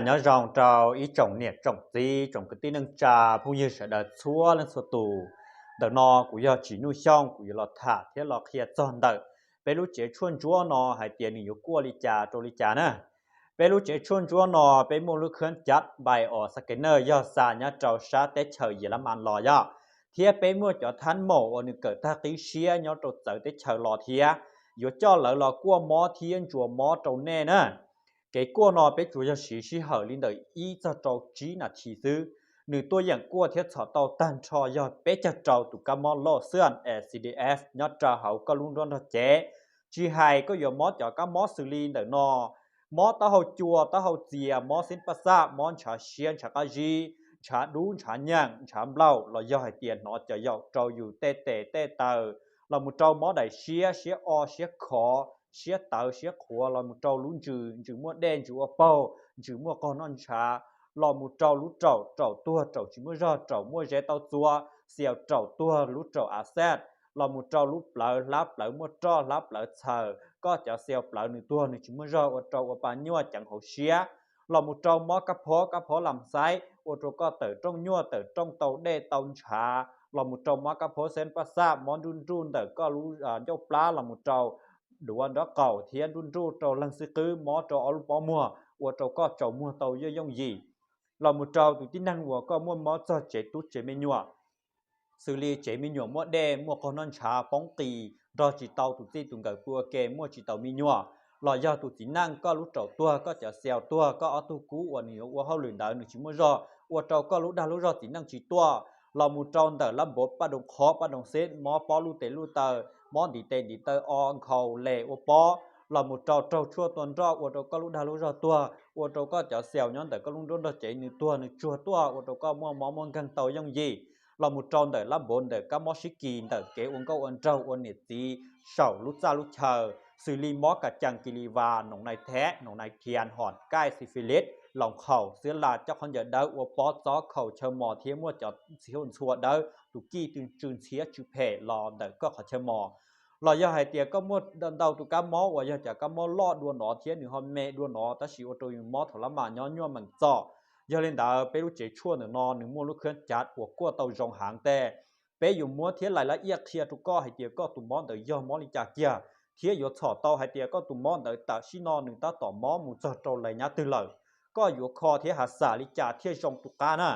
Nyob zoo rau ib tsoom niam tsoom txiv, tsoom kwv tij neej tsa, phooj ywg sawv daws txhua leej txhua tus. Ntawm no kuv yog Tsim Nuj Xyooj, kuv yuav los tham thiab los qhia txog ntawm peb lub tsev tshuaj ntsuab no hais tias nws yuav kuaj li cas rau li cas na. Peb lub tsev tshuaj ntsuab no peb muaj lub khab cav npais os xa ke na, yog xa nyob rau sab teb chaws Yelamas los yog, thiab peb muaj cov thab maum uas nws kawm tag qib siab nyob rau txawv teb chaws los thiab, yuav coj lawv los kuaj mob thiab ntsuas mob rau nej na. Kev kuaj no peb tsuas yog siv sij hawm li ntawm ib txog rau tsib nas this xwb. Nws tuaj yeem kuaj thiab txhom tau tag nrho yog peb caug rau tus kab mob loj xwb, S C D F, nyob rau hauv koj lub nruab nrog cev. Tsis hais koj yuav mob cov kab mob xws li ntawm no, mob taub hau cua, taub hau txias, mob xeeb paj xaj, mob ntshav siab ntshav qab zib, ntshav dub ntshav nyeem, ntshav nplaum, los yog hais tias hnov cov yaum rau yus tej tes tej taw, los mus rau mob daim siab, siab o, siab khov, siab tawv siab qhuav, los mus rau lub ntsws, ntsws muaj dej, ntsws ua paug, ntsws muaj qaug noj ntshav, los mus rau lub raum, raum tuag, raum tsis muaj zog, raum muaj zeb tau txua, xiaus raum tuag, lub raum a xej, los mus rau lub plawv, hlab plawv muaj roj, hlab plawv txhaws, koj cov xiaus plawv nws tuag nws tsis muaj zog ua rau ua pa nyuaj ceev hauv siab, los mus rau mob kab phob, kab phob lam xaib ua rau koj tawm rooj nyuaj, tawm rooj tau dej tau ntshav, los mus rau mob kab phob xeeb paj xaj, mob nruj nruj ntawm koj lub ncauj plab, los mus rau duav nraub qaum thiab nruj nruj rau leeg xib qwb, mob rau ob lub pob muag ua rau koj tsaus muag tau yooj yooj yim, los mus rau tus tib neeg uas koj muaj mob txog tsev tub tsev me nyuam, xws li tsev me nyuam muaj dej, muaj qaug noj ntshav, poob qis, nrog tsis tau tus txij tus nkawm pw ua ke, muaj tsis tau me nyuam, los yog tus txiv neej koj lub raum tuag, koj cov xiaus tuag, koj ob tug kub uas nws yuav ua hauj lwm ntawd nws tsis muaj zog, ua rau koj lub dag lub zog txiv neej tsis tuaj, los mus rau ntawm lab npov paj doos qhov, paj doos xeb, mob pob luj tes luj taw, mob ntiv tes ntiv taw o, nkhaus les ua pob, los mus rau raug tshuaj tua nroj ua rau koj lub dag lub zog tuag, ua rau koj cov xiaus nyob ntawm koj lub nruab nrog cev nws tuag nws tsuag tuaj, ua rau koj muaj mob muaj nkeeg tau yooj yim, los mus rau ntawm lab npov ntawm kab mob sib kis ntawm kev ua nkauj ua nraug ua niam txiv saum lub txaj lub chaw, xws li mob kas cees, kis lis vas, noom nais thev, noom nais thias, hom kaij, xi fi lis, loos qhaum, xwb las, coj qhov ncaws dawb, ua pob txob, khaus chaw mos thiab muaj cov ntxhua dawb, tus kij twg tsw ntxhiab tsw phem los ntawm koj qhov chaw mos, los yog hais tias koj muaj ntau tus kab mob uas yog cov kab mob loj dua no thiab nws ho me dua no tab sis ua rau yus mob thaum lab mas nyob nyuaj meem txom. Yog li ntawd peb lub tsev tshuaj ntawm no nws muaj lub khab cav uas kuaj tau zoo heev tej. Peb yuav muab thiab lais lab iaj qhia rau koj hais tias koj tus mob ntawd yog mob li cas kiag, thiab yuav txhom tau hais tias koj tus mob ntawd tam sim no nws tab tom mob mus txog rau lais nyab twg lawm. Koj yuav kho thiab hav xam li cas thiaj zoo tus qab na.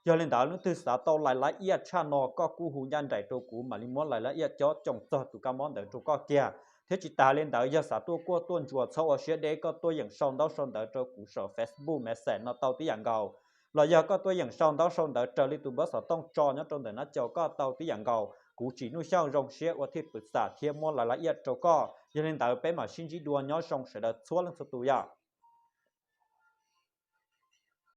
Yog li ntawd leej twg xav tau lais lab iaj tshaj no koj kuj hu ncaj nraim rau kuv mam li muab lais lab iaj cob coom txog tus kab mob ntawd rau koj kiag. Thiab tsis tas li ntawd yog xav tuaj kuaj tuaj ntsuas txhob ua siab deb, koj tuaj yeem sau ntaub sau ntawv rau kuv saum Facebook, message no tau tib yam nkaus. Los yog koj tuaj yeem sau ntaub sau ntawv raws li tus npawb xov tooj tso nyob rau ntawm nab caus koj tau tib yam nkaus. Kuv Tsim Nuj Xyooj zoo siab ua thij pwv xam thiab muab lais lab iaj rau koj. Yog li ntawd peb mam sib ntsib dua, nyob zoo sawv daws txhua leej txhua tus yom.